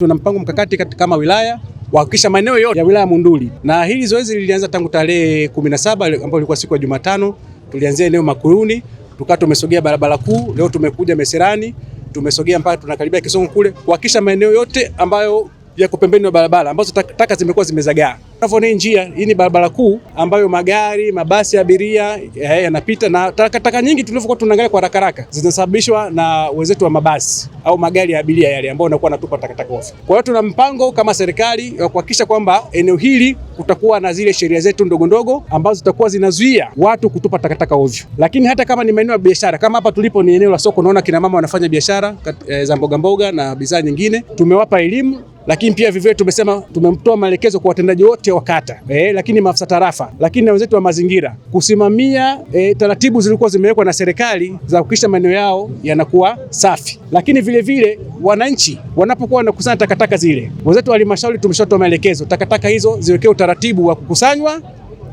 Tuna mpango mkakati kama wilaya kuhakikisha maeneo yote ya wilaya Monduli, na hili zoezi lilianza tangu tarehe 17 ambayo ilikuwa siku ya Jumatano. Tulianzia eneo Makuyuni, tukawa tumesogea barabara kuu, leo tumekuja Meserani, tumesogea mpaka tunakaribia Kisongo kule, kuhakikisha maeneo yote ambayo yako pembeni ya barabara ambazo taka zimekuwa zimezagaa. Unavyoona hii njia hii ni barabara kuu ambayo magari, mabasi ya abiria yanapita, na takataka nyingi tulivyokuwa tunaangalia kwa haraka haraka zinasababishwa na wenzetu wa mabasi au magari ya abiria yale ambao wanakuwa wanatupa takataka ovyo. Kwa hiyo tuna mpango kama serikali wa kuhakikisha kwamba eneo hili kutakuwa na zile sheria zetu ndogo ndogo ambazo zitakuwa zinazuia watu kutupa takataka ovyo. Lakini hata kama ni maeneo ya biashara kama hapa tulipo ni eneo la soko, naona kina mama wanafanya biashara za mboga mboga na bidhaa nyingine, tumewapa elimu lakini pia vivyo tumesema tumemtoa maelekezo kwa watendaji wote wa kata lakini maafisa tarafa, lakini na wenzetu wa mazingira kusimamia taratibu zilikuwa zimewekwa na serikali za kuhakikisha maeneo yao yanakuwa safi. Lakini vile vile wananchi wanapokuwa wanakusanya takataka zile, wenzetu wa halmashauri tumeshatoa maelekezo takataka hizo ziwekewe utaratibu wa kukusanywa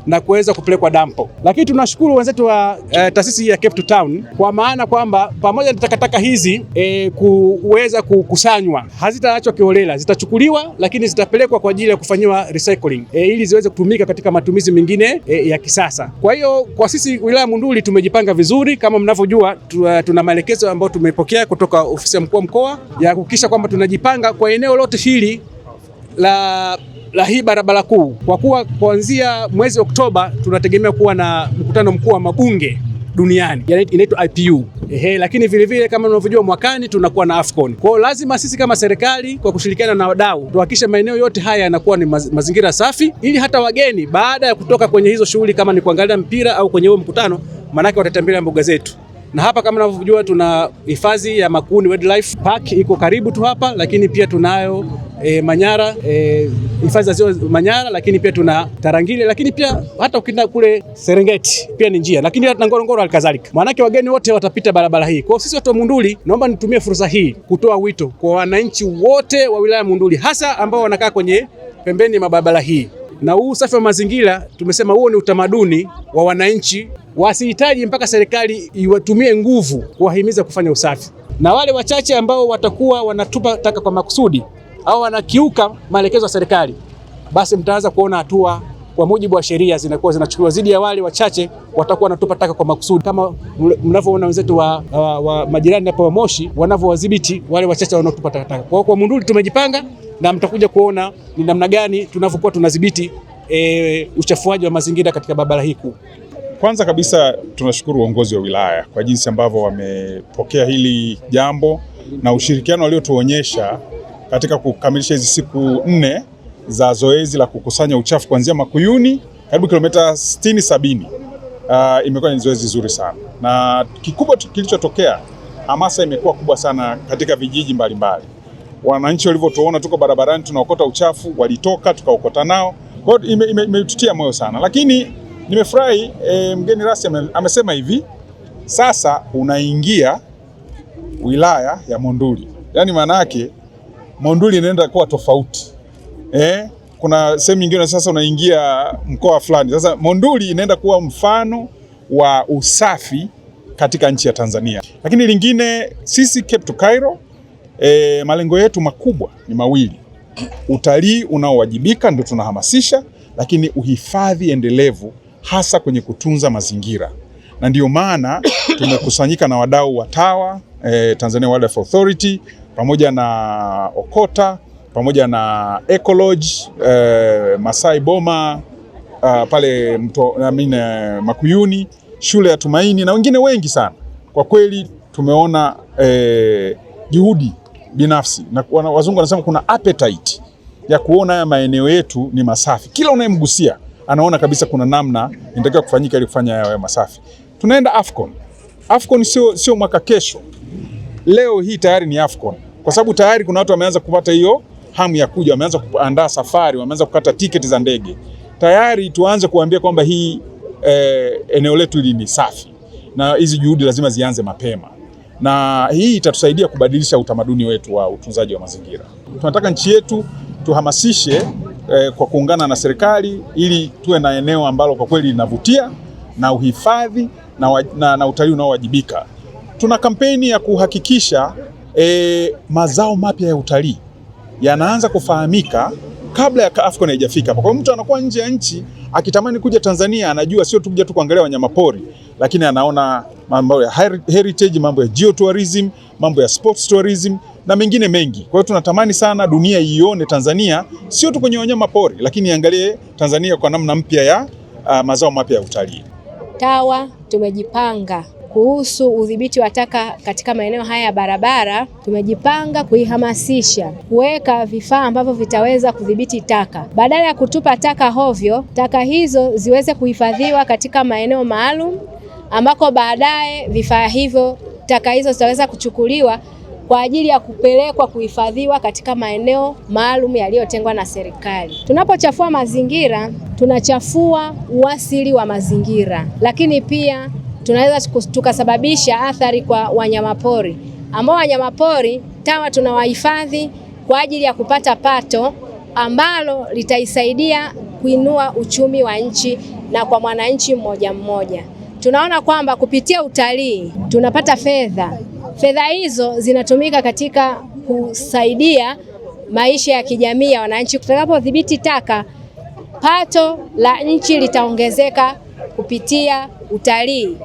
na kuweza kupelekwa dampo. Lakini tunashukuru wenzetu wa taasisi ya Cape to Town kwa maana kwamba pamoja na takataka hizi kuweza kukusanywa, hazitaachwa kiholela, zitachukuliwa lakini zitapelekwa kwa ajili ya kufanyiwa recycling ili ziweze kutumika katika matumizi mengine ya kisasa. Kwa hiyo kwa sisi wilaya Monduli tumejipanga vizuri, kama mnavyojua tuna maelekezo ambayo tumepokea kutoka ofisi ya mkuu wa mkoa ya kuhakikisha kwamba tunajipanga kwa eneo lote hili la hii barabara kuu, kwa kuwa kuanzia mwezi Oktoba tunategemea kuwa na mkutano mkuu wa mabunge duniani inaitwa IPU. Ehe, lakini vile vile kama unavyojua mwakani tunakuwa na AFCON. Kwa hiyo lazima sisi kama serikali kwa kushirikiana na wadau tuhakikishe maeneo yote haya yanakuwa ni mazingira safi, ili hata wageni baada ya kutoka kwenye hizo shughuli kama ni kuangalia mpira au kwenye huo mkutano, manake watatembelea mbuga zetu. Na hapa kama unavyojua tuna hifadhi ya Makuni Wildlife Park iko karibu tu hapa, lakini pia tunayo Manyara, hifadhi za ziwa Manyara, lakini pia tuna Tarangire, lakini pia hata ukienda kule Serengeti pia ni njia, lakini hata Ngorongoro alikadhalika. Maanake wageni wote watapita barabara hii. Kwa hiyo sisi watu wa Monduli, naomba nitumie fursa hii kutoa wito kwa wananchi wote wa wilaya Monduli, hasa ambao wanakaa kwenye pembeni mwa barabara hii. Na huu usafi wa mazingira tumesema huo ni utamaduni wa wananchi, wasihitaji mpaka serikali iwatumie nguvu kuwahimiza kufanya usafi. Na wale wachache ambao watakuwa wanatupa taka kwa makusudi au wanakiuka maelekezo ya serikali, basi mtaanza kuona hatua kwa mujibu wa sheria zinakuwa zinachukuliwa dhidi ya wale wachache watakuwa wanatupa taka kwa makusudi, kama mnavyoona wenzetu wa majirani hapa wa Moshi wanavyowadhibiti wale wachache wanaotupa takataka. Kwa hiyo kwa Monduli tumejipanga na mtakuja kuona ni namna gani tunavyokuwa tunadhibiti uchafuaji wa mazingira katika barabara hii kuu. Kwanza kabisa tunashukuru uongozi wa wilaya kwa jinsi ambavyo wamepokea hili jambo na ushirikiano waliotuonyesha katika kukamilisha hizi siku 4 za zoezi la kukusanya uchafu kuanzia Makuyuni karibu kilomita 60-70. Imekuwa ni zoezi zuri sana, na kikubwa kilichotokea, hamasa imekuwa kubwa sana katika vijiji mbalimbali. Wananchi walivyotuona tuko barabarani tunaokota uchafu walitoka, tukaokota nao. Kwa hiyo imetutia moyo sana, lakini nimefurahi mgeni rasmi amesema hivi, sasa unaingia wilaya ya Monduli, yaani maana yake Monduli inaenda kuwa tofauti. Kuna sehemu nyingine sasa unaingia mkoa fulani. Sasa Monduli inaenda kuwa mfano wa usafi katika nchi ya Tanzania. Lakini lingine sisi Cape to Cairo, malengo yetu makubwa ni mawili. Utalii unaowajibika ndio tunahamasisha, lakini uhifadhi endelevu hasa kwenye kutunza mazingira. Na ndio maana tumekusanyika na wadau wa TAWA, Tanzania Wildlife Authority, pamoja na Okota, pamoja na Ecolodge, Masai Boma, pale Makuyuni, shule ya Tumaini na wengine wengi sana. Kwa kweli tumeona juhudi binafsi na wazungu wanasema kuna appetite ya kuona haya maeneo yetu ni masafi. Kila unayemgusia anaona kabisa kuna namna inatakiwa kufanyika ili kufanya yawe masafi. Tunaenda AFCON. AFCON sio mwaka kesho. Leo hii tayari ni AFCON. Kwa sababu tayari kuna watu wameanza kupata hiyo hamu ya kuja, wameanza kuandaa safari, wameanza kukata tiketi za ndege. Tayari tuanze kuambia kwamba hii eneo letu hili ni safi. Na hizi juhudi lazima zianze mapema. Na hii itatusaidia kubadilisha utamaduni wetu wa utunzaji wa mazingira. Tunataka nchi yetu tuhamasishe kwa kuungana na serikali ili tuwe na eneo ambalo kwa kweli linavutia na uhifadhi na utalii unaowajibika. Tuna kampeni ya kuhakikisha mazao mapya ya utalii yanaanza kufahamika kabla ya AFCON haijafika hapa. Kwa hiyo mtu anakuwa nje ya nchi akitamani kuja Tanzania, anajua sio tu kuja tu kuangalia wanyamapori, lakini anaona mambo ya heritage, mambo ya geotourism, mambo ya sports tourism na mengine mengi. Kwa hiyo tunatamani sana dunia ione Tanzania sio tu kwenye wanyamapori, lakini iangalie Tanzania kwa namna mpya ya mazao mapya ya utalii. TAWA tumejipanga kuhusu udhibiti wa taka katika maeneo haya ya barabara. Tumejipanga kuihamasisha kuweka vifaa ambavyo vitaweza kudhibiti taka, badala ya kutupa taka hovyo, taka hizo ziweze kuhifadhiwa katika maeneo maalum ambako baadaye vifaa hivyo, taka hizo zitaweza kuchukuliwa kwa ajili ya kupelekwa kuhifadhiwa katika maeneo maalum yaliyotengwa na serikali. Tunapochafua mazingira, tunachafua uasili wa mazingira, lakini pia tunaweza tukasababisha athari kwa wanyamapori, ambao wanyamapori TAWA tunawahifadhi kwa ajili ya kupata pato ambalo litaisaidia kuinua uchumi wa nchi na kwa mwananchi mmoja mmoja. Tunaona kwamba kupitia utalii tunapata fedha. Fedha hizo zinatumika katika kusaidia maisha ya kijamii ya wananchi. Tutakapodhibiti taka, pato la nchi litaongezeka kupitia utalii.